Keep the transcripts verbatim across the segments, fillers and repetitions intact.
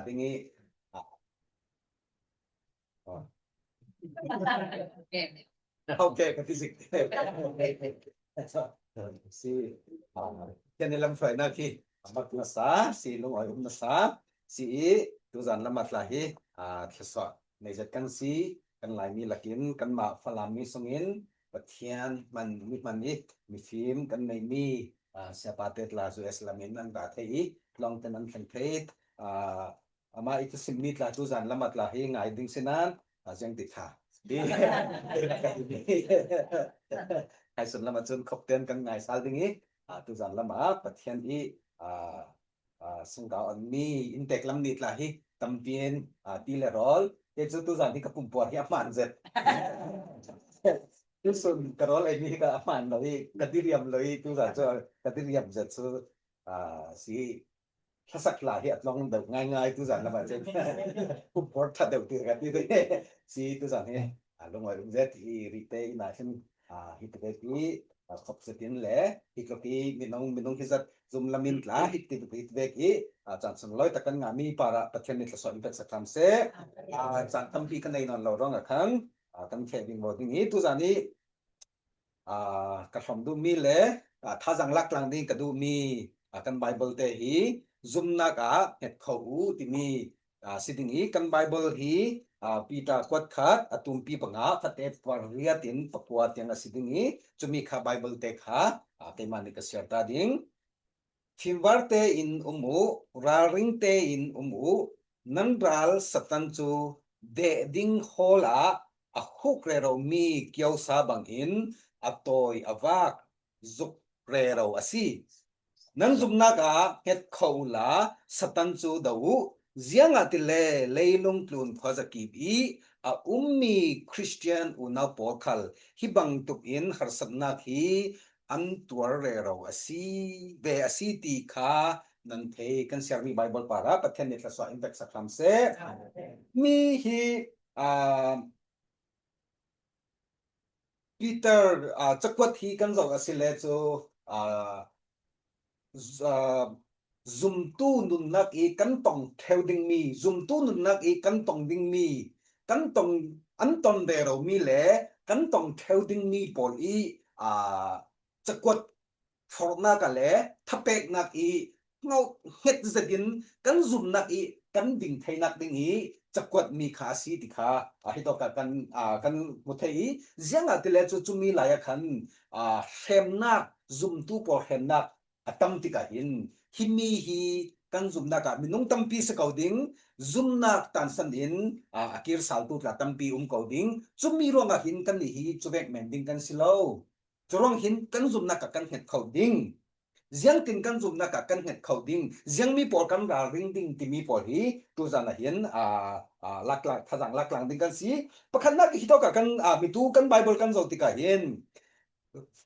ding i. Ah. Ah. Okay, ka ti zik. Si, ah, Pathian i lamhruainak hi a mat nasa, si lungawi um nasa, si i tuzan lam a tla hi, ah, thlasuah nei zet kan si, kan Laimi lakin, kanmah Falam mi sungin, Pathian hman, mi hman i, mifim kan neimi, ah, siapa te tla U S lam in an ra thei i, lawng ten an thlen thei, ah, amah i thusim mi tla tuzan lam a tla hi ngai ding si nan, a ziang ti kha. Hi. Haisun lam a cun khop ten kan ngai sal ding i, a, tuzan lam a Pathian i, a, a, sungkau an mi inntek lam ni tla hi tampi in, a, ti le rawl. Kei cu tuzan hi ka pumpuar hi a hmaan zet. Tusun ka rawl ei mi hi ka a hmaan lo i, ka diriam lo i, tuzan cu ka diriam zet cu, a, si hlasak hla hi a tlawng deuh ngaingai tuzan lam ah cun pumpuar ṭha deuh ti ka ti ve. Si tuzan hi, a, lungawi um zet i rihte i na hin, a, hi ti ve ti, a, khop zetin le hi tluk i minung, minung hi zat zum lam in tla hi ti ve ti, a, caan sunglawi tak kan ngah mi parah Pathian nih thlasuah in pek sak hram seh. A, caan tampi kan nei nawn lo ruangah khan, a, kan feh ding maw ding i tuzan i, aa, ka hrawm duhmi le, aa, thazaang lak tlang ding ka duhmi, aa, kan Bible te hi zumnak ah hnget kho u timi, aa, si ding i kan Bible hi, aa, Peter kuat khat a tumpi panga fate pariat in pakua tiang a si ding i cumi kha Bible te kha, aa, keimah nih ka siar ta ding. Fimvarte in um uh, ralringte in um uh, nan ral Satan cu deh ding hawl ah a huk reromi kiosa bangin a tawi a vak zuk rero a si. Nan zumnak ah hnget kho uhla Satan cu do uh, ziangahtile leilung tlun khuazakip i a ummi Khristian unau pawl khal hi bangtuk in harsatnak hi an tuar rero a si ve a si ti kha nan thei. Kan siarmi Bible parah Pathian nih thlasuah in pek sak hram seh. Mi hi, aa, Peter, aa, cakuat hi kan zoh a si le cu, aa, z-, aa, zumtu nunnak i kan tong ṭheu dingmi, zumtu nunnak i kan tong dingmi, kan tong, an ton rero mi le kan tong ṭheu dingmi pawl i, aa, cakuat forhnak ah le thapeknak i hnget zetin kan zumnak i kan ding theinak ding i cakuatmi kha a si ti kha, a, hitawk ah kan, a, kan hmu thei i, ziangahtile cu cumi lai ah khan, a, hremnak, zumtu pawl hremnak a tam tikah hin himi hi kan zumnak ah minung tampi si ko ding, zumnak tansan in, a, a kir saltu tla tampi um ko ding, cumi ruangah hin kannih hi cuvek men ding kan si lo. Curuang hin kan zumnak ah kan hnget kho ding. Ziangtin kan zumnak ah kan hnget kho ding, ziangmi pawl kan ralring ding timi pawl hi tuzan ah hin, aa, aa, laklang, thazaang laklang ding kan si. Pakhatnak hitawk ah kan, aa, mitu kan Bible kan zoh tikah hin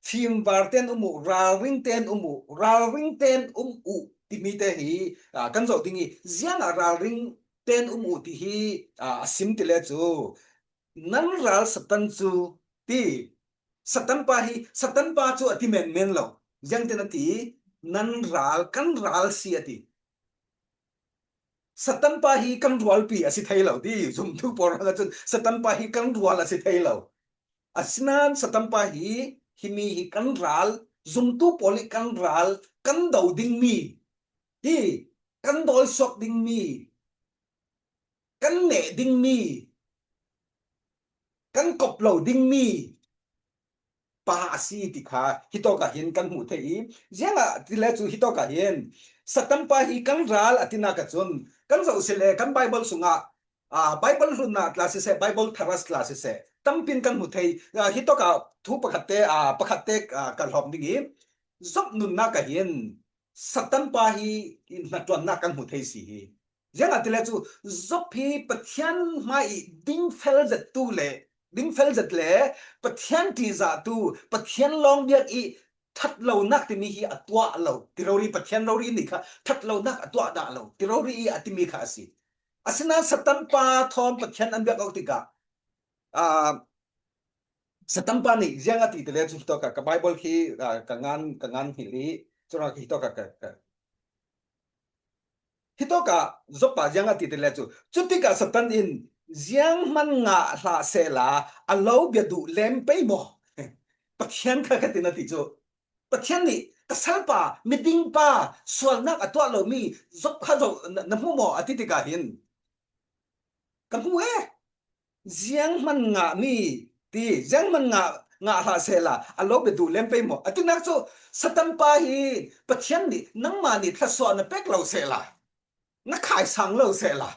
fimvar ten um uh, ralring ten um uh, ralring ten um uh timi te hi, aa, kan zoh ding i, ziangah ralring ten um uh ti hi, aa, a sim ti le cu nan ral Satan cu ti, Satan pa hi, Satan pa cu a ti menmen lo. Ziangtin a ti, nan ral, kan ral si a ti. Satan pa hi kan rualpi a si thei lo ti, zumtu pawl hrang ahcun Satan pa hi kan rual a si thei lo. Asinain Satan pa hi, himi hi kan ral, zumtu pawl hi kan ral, kan do dingmi, ti, kan dawisuak dingmi, kan neh dingmi, kan kop lo dingmi pa a si ti kha hitawk ah hin kan hmuh theih i, ziangahtile cu hitawk ah hin Satan pa hi kan ral a tinak ahcun kan zoh si le kan Bible sungah, aa, Bible hlunnak tla siseh, Bible tharas tla siseh, tampi in kan hmu thei. Aa, hitawk ah thu pakhat te, aa, pakhat te, aa, ka hlawm ding i, Job nunnak ah hin Satan pa hi hnaṭuannak kan hmu thei si hi. Ziangahtile cu Job hi Pathian hmai i dingfel zettu le, dingfel zet le Pathian ṭihzahtu, Pathian lawng biak i ṭhatlonak timi hi a tuah lo ti rori, Pathian rori nih kha ṭhatlonak a tuah dah lo ti rori i a timi kha a si. Asinain Satan pa thawn Pathian an biak awk tikah, aa, Satan pa nih ziang a ti ti le cu hitawk ah ka Bible khi, aa, ka ngan, ka ngan hngilh i, curuangah hitawk ah ka, ka, Hitawkah Job pa ziang a ti ti le cu, cutikah Satan in zianghman ngah hlah sehla a lo bia duh lem pei maw? Pathian kha khatin a ti cu. Pathian nih ka salpa, miding pa, sualnak a tuah lomi Job kha zo na, na hmu maw? A ti tikah hin ka hmu e. Zianghman ngahmi ti, zianghman ngah, ngah hlah sehla a lo bia duh lem pei maw? A tinak cu Satan pa hi Pathian nih nangmah nih thluasuah na pek lo sehla, na khaisang lo sehla,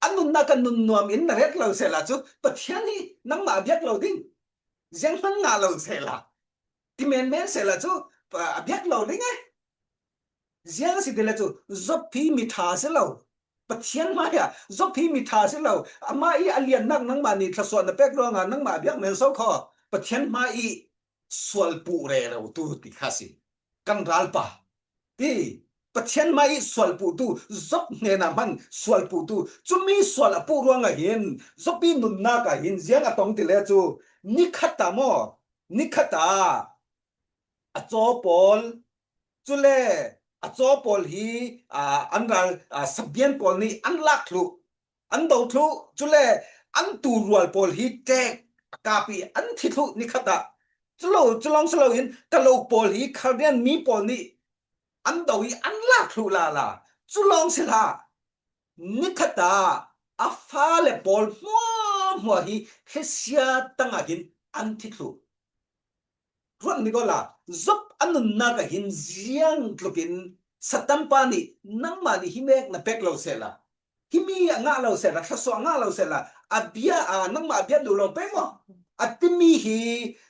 a nunnak a nunnuam in na ret lo sehla cu Pathian hi nangmah a biak lo ding. Zianghman ngah lo sehla, ti menmen sehla cu a biak lo ding e. Ziang a si ti le cu Job hi mi ṭha a si lo. Pathian hmaiah Job hi mi ṭha a si lo. Amah i a liannak nangmah nih thluasuah na pek ruangah nangmah a biak men so kho. Pathian hmai i sual puh rerotu ti kha si. Kan ralpa ti Pathian hmai i sual puhtu, Job hnenah hman sual puhtu, cumi sual a puh ruangah hin Job i nunnak ah hin ziang a tong ti le cu, nikhat ah maw, nikhat ah a caw pawl, cule a caw pawl hi, aa, an ral, aa, sabian pawl nih an lak thluh, an do thluh, cule an tuurual pawl hi ṭek a kap i an thi thluh nikhat ah. Cu lo, cu lawng si loin ka lo pawl hi Khaldian mi pawl nih an do i an lak thluh lala. Cu lawng si hlah, nikhat ah a fale pawl hmuahhmuah hi hlesia tangah hin an thi thluh. Ruat mi ko la, Job a nunnak ah hin ziang tlukin Satan pa nih nangmah nih hi mek na pek lo sehla, hi mi a ngah lo sehla, thluasuah a ngah lo sehla, a bia a nangmah a bia duh lo pei maw? A timi hi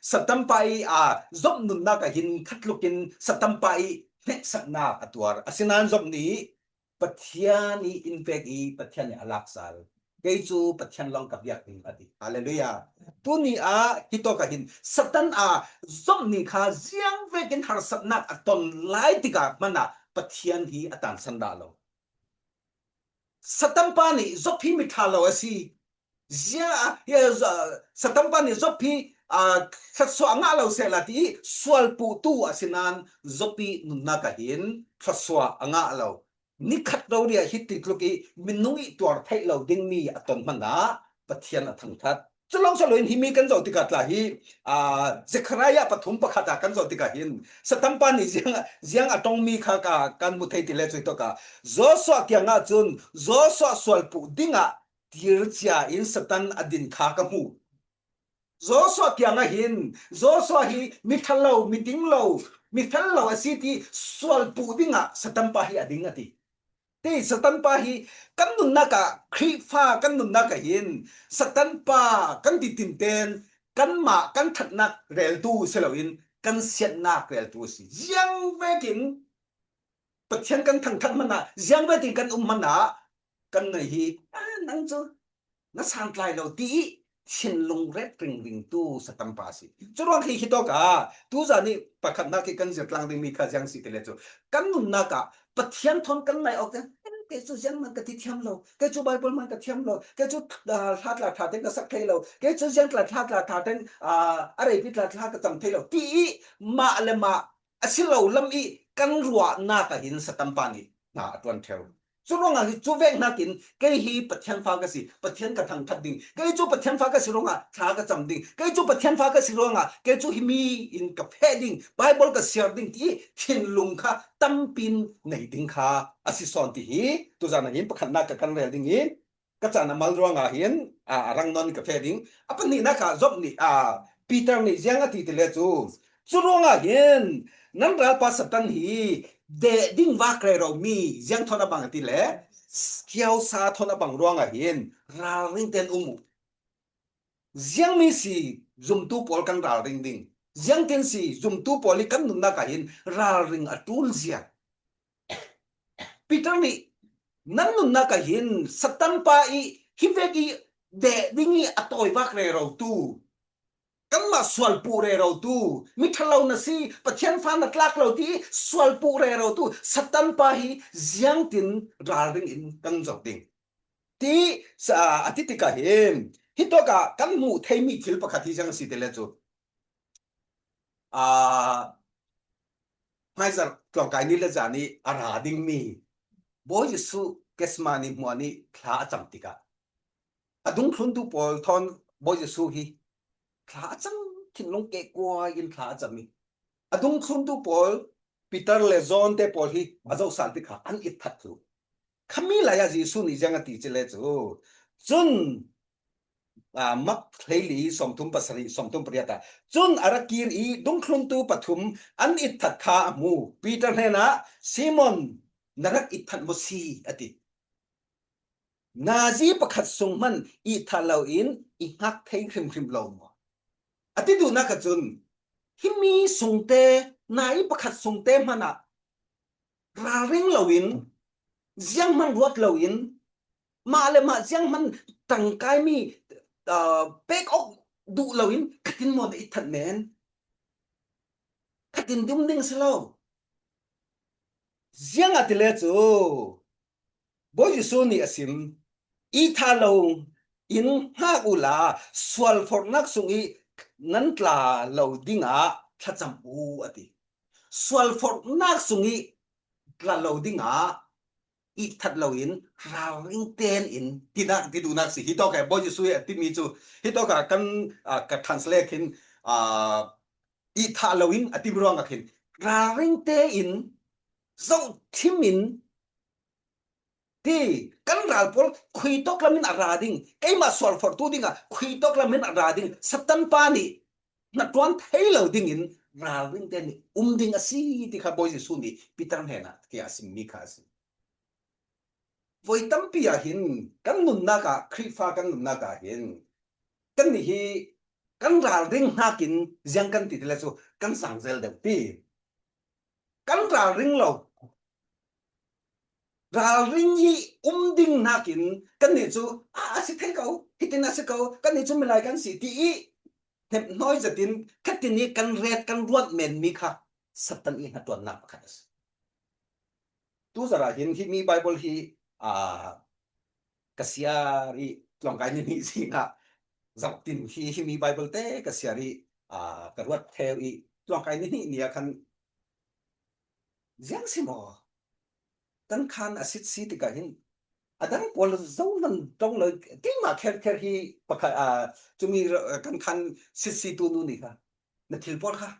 Satan pa i a Job nunnak ah hin khatlukin Satan pa i hneksaknak a tuar. Asinain Job nih Pathian i in pek i Pathian nih a lak sal. Kei cu Pathian lawng ka biak ding a ti. Hallelujah. Tuni ah hitawk ah hin Satan a Job nih kha ziang vekin harsatnak a ton lai tikah hmanah Pathian hi a tansan dah lo. Satan pa nih Job hi mi ṭha lo a si. Zia, a, Satan pa nih Job hi, a, thluasuah a ngah lo sehla ti i sual puhtu a si nain Job i nunnak ah hin thluasuah a ngah lo. Nikhat rori ah hiti tluk i minung i tuar theih lo dingmi a ton hmanah Pathian a thangṭhat. Cu lawng si loin himi kan zoh tikah tla hi, aa, Zekhariah pathum pakhat ah kan zoh tikah hin Satan pa nih ziang, ziang a ṭongmi kha ka, kan hmu thei ti le cu hitawkah Joshua kiangah cun Joshua sual puh dingah tircia in Satan a din kha ka hmu. Joshua kiangah hin Joshua hi mi ṭha lo, mi ding lo, mi fel lo a si ti sual puh dingah Satan pa hi a ding a ti. Ti Satan pa hi kan nunnak ah, Khrihfa kan nunnak ah hin Satan pa kan ti tinten kanmah kan ṭhatnak reltu si loin kan siatnak reltu a si. Ziang vekin Pathian kan thangṭhat hmanah, ziang vekin kan um hmanah kan ngai hi, "Ah, nang cu na santlai lo," ti i thinlung ret ringringtu Satan pa a si. Curuang hi hitawkah tuzan i pakhatnak i kan zirtlang dingmi kha ziang si ti le cu, kan nunnak ah Pathian thawn kan nai awk tiang, "Kei cu ziang man ka ti thiam lo, kei cu Bible man ka thiam lo, kei cu, ah, hla tla ṭha teng ka sak thei lo, kei cu ziang tla hla tla ṭha teng, ah, a reipi tla hla ka cam thei lo," ti i mah le mah a si lo lam i kan ruahnak ah hin Satan pa nih hna a ṭuan ṭheu. Curuangah hi cu vek hnakin kei hi Pathian fa ka si, Pathian ka thangṭhat ding, kei cu Pathian fa ka si ruangah thla ka cam ding, kei cu Pathian fa ka si ruangah kei cu himi in ka feh ding, Bible ka siar ding ti thinlung kha tampi in nei ding kha a si sawn ti hi tuzan ah hin pakhatnak ka kan rel ding i ka caan a mal ruangah hin, aa, a rang nawn ka feh ding. A pahnihnak ah Job nih, aa, Peter nih ziang a ti ti le cu, cu ruangah hin nan ralpa Satan hi deh ding vak rero mi ziang thawn a bang a ti le, kiausa thawn a bang ruangah hin ralring ten um uh. Ziangmi si zumtu pawl kan ralring ding. Ziangtin si zumtu pawl i kan nunnak ah hin ralring a ṭul zia. Peter nih nan nunnak ah hin Satan pa i hi vek i deh ding i a tawi vak rerotu, kanmah sual puh rerotu, mi ṭha lo na si, Pathian fa na tlak lo ti i sual puh rerotu Satan pa hi ziangtin ralring in kan zoh ding ti sa, a ti tikah hin hitawkah kan hmuh theimi thil pakhat hi ziang a si ti le cu, aa, hmaizarh tlawngkai ni le zan i a ra dingmi Bawi Jesuh Gethsemane hmuan ih thla a cam tikah a dungthluntu pawl thawn Bawi Jesuh hi thla a cam, thinlung kehkuai in thla a cam ih a dungthluntu pawl Peter le John te pawl hi a zohsal tikah an itthat thluh. Khami lai-ah Jesuh nih ziang a ti cile cu, cun aa, Mak hleili sawmthum pasarih, sawmthum pariat ah, cun a rak kir ih dungthluntu pathum an itthat kha a hmu. Peter hnenah, "Simon, na rak itthat maw si?" a ti. "Nazi pakhat sung hmanh itthat loin i hngak thei hrimhrim lo maw?" a ti duhnak ah cun, himi sungte, nazi pakhat sungte hmanh ah ralring loin, zianghman ruat loin, mah le mah zianghman ṭangkaimi, aa, pek awk duh loin khatin maw na itthat men? Khatin dum ding a si lo. Ziangahtile cu Bawi Jesuh nih a sim, "Itthat loin hngak uhla, sualforhnak sungih nan tla lo dingah thlacam uh," a ti. Sualforhnak sungih tla lo dingah itthat loin ralring tein in tinak, ti duhnak si. Hitawk he Bawi Jesuh a timi cu, hitawk ah kan, aa, ka translate khin, aa, "Itthat loin," a timi ruangah khin ralring tein zohthim in ti, kan ral pawl khuitawk lam in a ra ding, keimah sualforhtu dingah khuitawk lam in a ra ding Satan pa nih hnaṭuan thei lo dingin ralring tein um ding a si ti kha Bawi Jesuh nih Peter hnenah ke a simmi kha a si. Voi tampi ah hin kan nunnak ah, Khrihfa kan nunnak ah hin kannih hi kan ralring hnakin ziang kan ti tile cu kan sang zel deuh ti. Kan ralring lo. Ralring ih um ding hnakin kannih cu, "A, a si thei ko, hitin a si ko, kannih cu milai kan si," ti ih hnemhnawi zetin khatin ih kan ret, kan ruat menmi kha Satan ih hnaṭuannak pakhat a si. Tu zarah hin himi Baibal hi, aa, ka siar ih tlawngkai ni hnih sinah zohtin hi, himi Baibal te ka siar ih, aa, ka ruat theu ih tlawngkai ni hnih ni ah khan, "Ziang si maw? Kan khan a sit si tikah hin a dang pawl zohman ṭong lo, keimah kherkher hi pakhat, aa, cumi, aa, kan khan sit si tu nu nih kha na thil pawl kha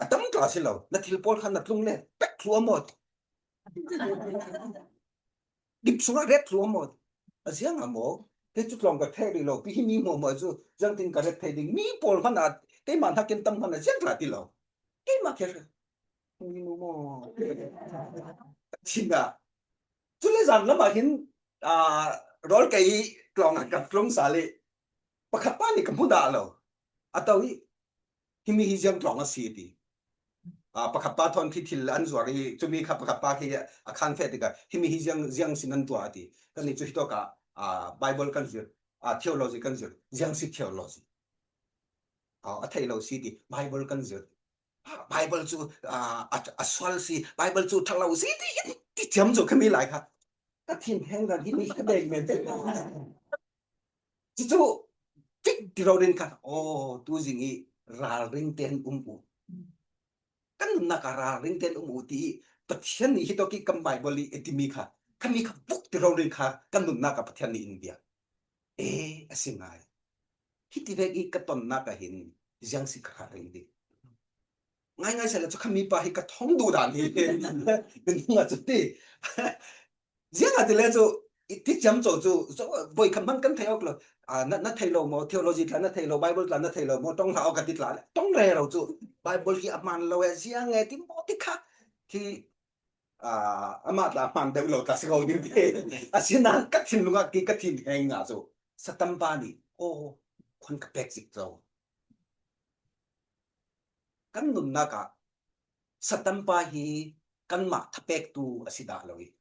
a tam tla si lo, na thil pawl kha na tlung le pek thluh a maw? Dip sungah ret thluh a maw? A ziang a maw? Kei cu tlawng ka theh rih lo, pi himi maw maw cu ziangtin ka ret thei ding? Mi pawl hmanh ah keimah hnakin tam hmanh ah ziang tla ti lo. Keimah kher mi nu maw?" Chin ah. Cule zan lamah hin, aa, rawl kei ih tlawng ah ka tlung sal ih pakhat pa nih ka hmu dah lo. A to ih, "Himi hi ziang tlawng a si," a ti. Aa, pakhat pa thawn khi thil an zuar ih, cumi kha pakhat pa khi a khan feh tikah, "Himi hi ziang, ziang sin an tuah," a ti. Kannih cu hitawk ah, aa, Baibal kan zir, aa, theology kan zir, ziang si theology. Aa, a thei lo si ti, Baibal kan zir. Aa, Baibal cu, aa, a, a sual si, Baibal cu ṭha lo si ti, ti ciam cu khami lai kha ka thinheng ran hi mi ka deng men te. Cucu fik ti rori in khan, aw, tuzing ih ralring tein um uh. Kan nunnak ah ralring tein um uh, ti ih Pathian nih hitawk ih kan Baibal ih a timi kha, khami kha vuk ti rori in kha kan nunnak ah Pathian nih in bia. Ee, a si ngai. Hiti vek ih ka tonnak ah hin ziang si ka ralring ding? Ngaingai sehla cu khami pa hi ka thong duh dan hi. Minung ah cu ti. Ziangahtile cu, i ti ciamco cu, cu, voi khat hmanh kan thei awk lo. Aa, na, na thei lo maw? Theology tla na thei lo, Bible tla na thei lo maw? Ṭong hlah aw ka ti tla le, ṭong rero cu, Bible hi a hmaan lo e, ziang e, ti maw ti kha. Khi, aa, amah tla hmaan deuh lo tla si ko ding ti. Asinain ka thinlung ah khi ka thinheng ah cu, Satan pa nih, aw, khuan ka pek zik zo. Kan nunnak ah Satan pa hi kanmah thapektu a si dah lo ih,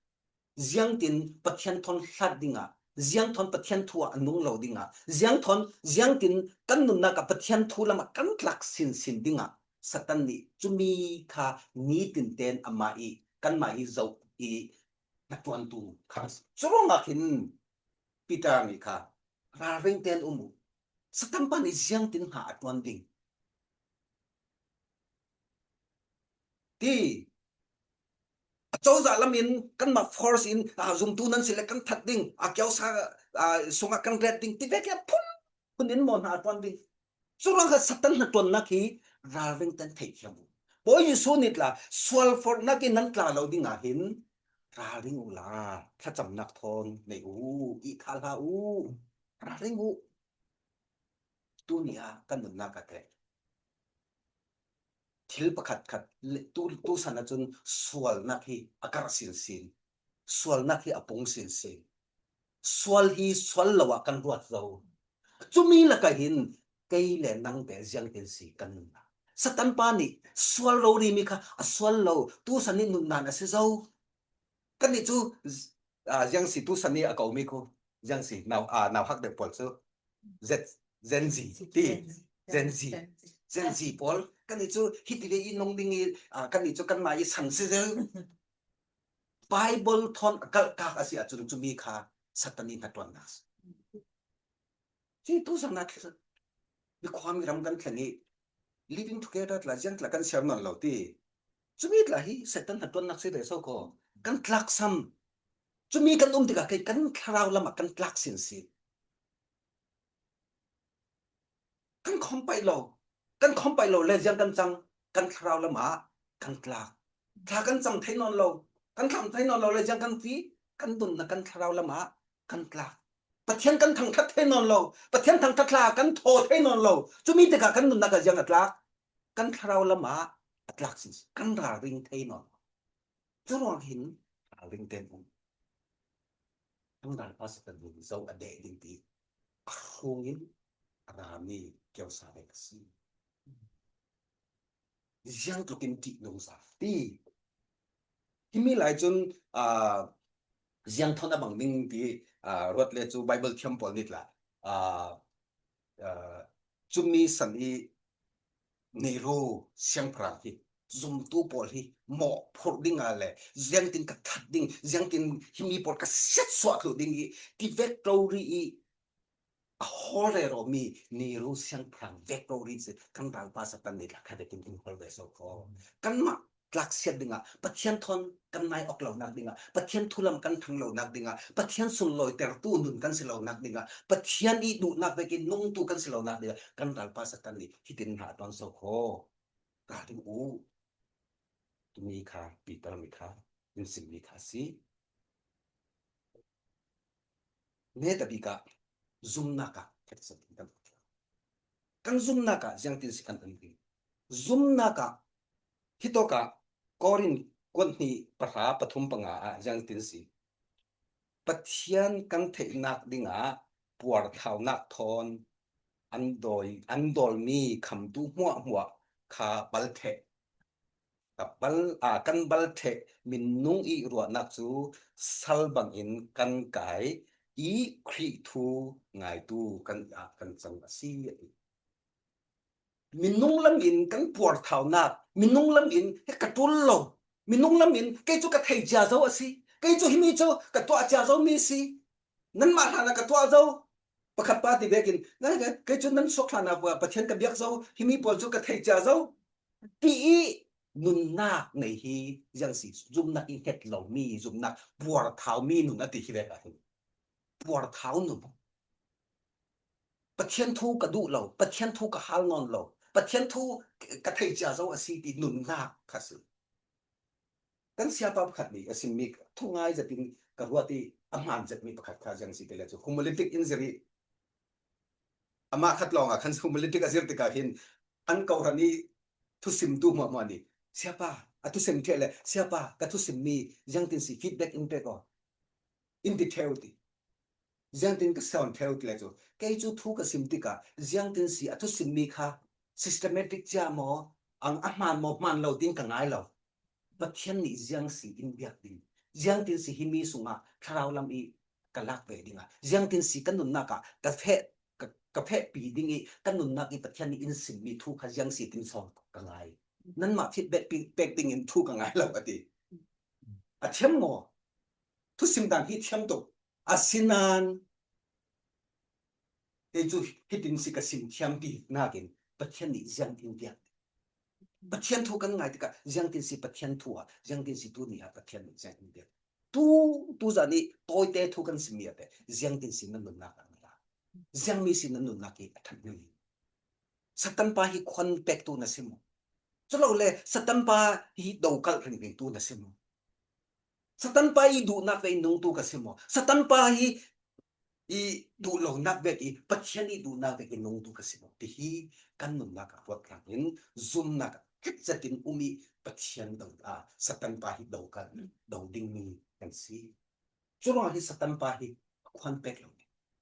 ziangtin Pathian thawn hlat dingah, ziang thawn Pathian thu ah a nung lo dingah, ziang thawn, ziangtin kan nunnak ah Pathian thu lamah kan tlak sinsin dingah Satan nih cumi kha nitin tein amah ih kanmah ih zoh ih hnaṭuantu kha a si. Curuangah khin Peter nih kha, "Ralring tein um uh. Satan pa nih ziangtin hna a ṭuan ding?" ti. A cozah lamin kanmah force in, a, zumtu nan si le kan that ding, a kiausa, a, sungah kan ret ding, ti vek hi a phun phun in maw hna a tuan ding. Curuangah Satan hnaṭuannak hi ralring ten theithiam u. Bawi Jesuh nih tla sual forhnak in nan tla lo ding ah hin ralring uhla thlacamnak thawn nei u, i thahla u, ralring u. Tuni ah kan nunnak ah teh thil pakhat khat le-, tu, tu san ahcun sualnak hi a karh sinsin, sualnak hi a pung sinsin. Sual hi sual lo ah kan ruat zo. Cumi lakah hin kei le nang te ziangtin si kan nunnak? Satan pa nih sual rori mi kha a sual lo, tu san nih nunnak a si zo. Kan nih cu, ah, ziang si tu san nih a ko mi ko, ziang si nau, ah, nauhak deuh pawl cu Z, Gen Z ti, Gen Z, Gen Z pawl kan nih cu hiti ve i nung ding i, ah, kan nih cu kanmah i san si zel. Bible thawn a kalhkak a si ahcun cumi kha Satan i hnaṭuannak si. Cun tu zong nak mi khuami ram kan thleng i living together tla ziang tla kan siar nawn lo ti. Cumi tla hi Satan hnaṭuannak si ve so ko. Kan tlaksam. Cumi kan um tikah kei kan thlarau lamah kan tlak sinsin. Kan khawm paih lo. Kan khawm paih lo le ziang kan cang, kan thlarau lamah kan tlak. Thla kan cam thei nawn lo. Kan thlam thei nawn lo le ziang kan ti, kan nunnak kan thlarau lamah kan tlak. Pathian kan thangṭhat thei nawn lo. Pathian thangṭhat hla kan thaw thei nawn lo. Cumi tikah kan nunnak ah ziang a tlak? Kan thlarau lamah a tlak sinsin. Kan ralring thei nawn lo. Curuang hin ralring ten um. Kan ralpa Satan nih zo a deh ding ti a hrawng in a rami kiosa dek a si. Ziang tlukin ṭih nungza ti. Himi lai cun, aa, ziang thawn a bang ding ti, aa, ruat le cu Bible thiam pawl nih tla, aa, aa, cumi san i Nero siangpahrang hi zumtu pawl hi mawh phurh ding ah le ziangtin ka that ding, ziangtin himi pawl ka siatsuah thluh ding i ti vek rori i a hawl rero mi Nero siangpahrang vek rori si. Kan ralpa Satan nih tla kha vekin in hawl ve so ko. Kanmah tlaksiat dingah Pathian thawn kan nai awk lonak dingah, Pathian thu lam kan thang lonak dingah, Pathian sunlawitertu nun kan si lonak dingah, Pathian i duhnak vekin nungtu kan si lonak dingah kan ralpa Satan nih hitin hna a tuan so ko. Ralring u. Tumi kha Peter mi kha in simmi kha si. Netabik ah zumnak ah kan zumnak ah ziangtin si kan um ding? Zumnak ah hitawk ah Korin kuat hnih pahra pathum panga ah ziangtin si? Pathian kan theihnak dingah puarthaunak thawn an dawi, an dawlmi khamtu hmuahhmuah kha bal theh. Ka bal, aa, kan bal theh minung i ruahnak cu sal bangin kan kai i Khrih thu ngaitu kan, aa, kan cang a si, a ti. Minung lam in kan puarthaunak, minung lam in he ka ṭul lo, minung lam in kei cu ka thei cia zo a si, kei cu himi cu ka tuah cia zo mi si, nanmah hlan ah ka tuah zo. Pakhat pa ti vekin, "Ngai, ngai, kei cu nan suak hlan ah Pathian ka biak zo, himi pawl cu ka thei cia zo," ti i nunnak nei hi ziang si, zumnak i het lomi, zumnak puarthaumi nun a ti hi vek ah hin. Puarthau nun. Pathian thu ka duh lo, Pathian thu ka hal nawn lo, Pathian thu ka thei cia zo a si ti nunnak kha si. Kan siapa pakhat nih a simmi thungai zetin ka ruat i a hmaan zetmi pakhat kha ziang si ti le cu homiletic in zir i amah khat lawng ah khan homiletic a zir tikah hin an kohran i thusimtu hmuahhmuah nih, "Siapa, a thusim ṭheh le, Siapa, ka thusimmi ziangtin si feedback in pek aw, in ti ṭheu," ti. Ziangtin ka sawn ṭheu ti le cu, kei cu thu ka sim tikah ziangtin si a thusimmi kha systematic cia maw, ang a hmaan maw, hmaan lo tin ka ngai lo. Pathian nih ziang si in biak ding, ziangtin si himi sungah thlarau lam i ka lak ve dingah, ziangtin si ka nunnak ah ka feh, ka, ka fehpi ding i ka nunnak i Pathian nih in simmi thu kha ziang si tin sawn ka ngai. Nanmah feedback pi-, pek ding in thu ka ngai lo, a ti. A thiam maw? Thusim dan hi thiam tuk. Asinain kei cu hitin si ka sim thiam ti nakin Pathian nih ziang in biak. Pathian thu kan ngai tikah ziangtin si Pathian thu ah, ziangtin si tuni ah Pathian min ziangtin bia. Tu, tu zani tawite thu kan si mi ate, ziangtin si nan nunnak ah na la. Ziangmi si nan nunnak i a that ngai. Satan pa hi khuan pek tu na si mu. Cu lo le Satan pa hi dokal ringring tu na si mu. Satan pa i duhnak ve i nungtu ka si maw? Satan pa hi i duh lonak vek i Pathian i duhnak vek i nungtu ka si maw? Tihi kan nunnak ah ruat tlangin zumnak ah khat zetin um i Pathian do, a, Satan pa hi do kan do dingmi kan si. Curuangah hi Satan pa hi a khuan pek lo,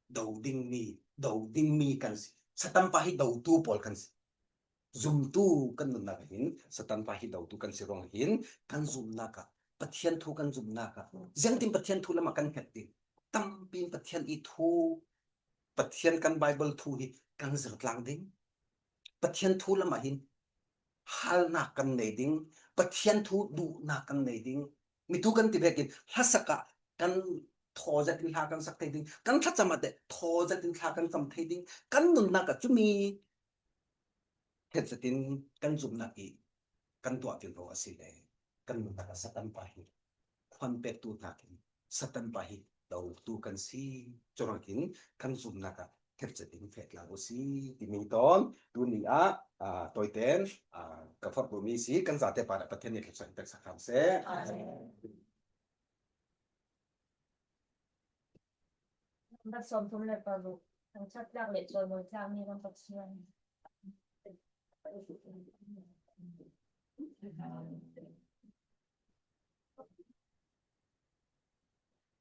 do dingmi, do dingmi kan si. Satan pa hi dotu pawl kan si. Zumtu kan nunnak ah hin Satan pa hi dotu kan si ruang hin kan zumnak ah, Pathian thu kan zumnak ah, ziangtin Pathian thu lamah kan herh ding? Tampi in Pathian i thu, Pathian kan Bible thu hi kan zirtlang ding. Pathian thu lamah hin halnak kan nei ding. Pathian thu duhnak kan nei ding. Mi thu kan ti vekin hlasak ah kan thaw zetin hla kan sak thei ding. Kan thlacam ah teh thaw zetin hla kan cam thei ding. Kan nunnak ah cumi khat zetin kan zumnak i kan tuah tirh lo a si le kan nunnak ah Satan pa hi khuan pektu hnakin Satan pa hi dotu kan si. Curuangin kan zumnak ah khat zetin feh tlang u si timi tawn tuni ah, a, tawiten, a, ka forh duhmi si. Kan zate parah Pathian nih thluachuah in pek sak hram seh. Amen. Number sawmthum le paruk, thangṭhat tlak le cawimawi tlak mi ram Pathian.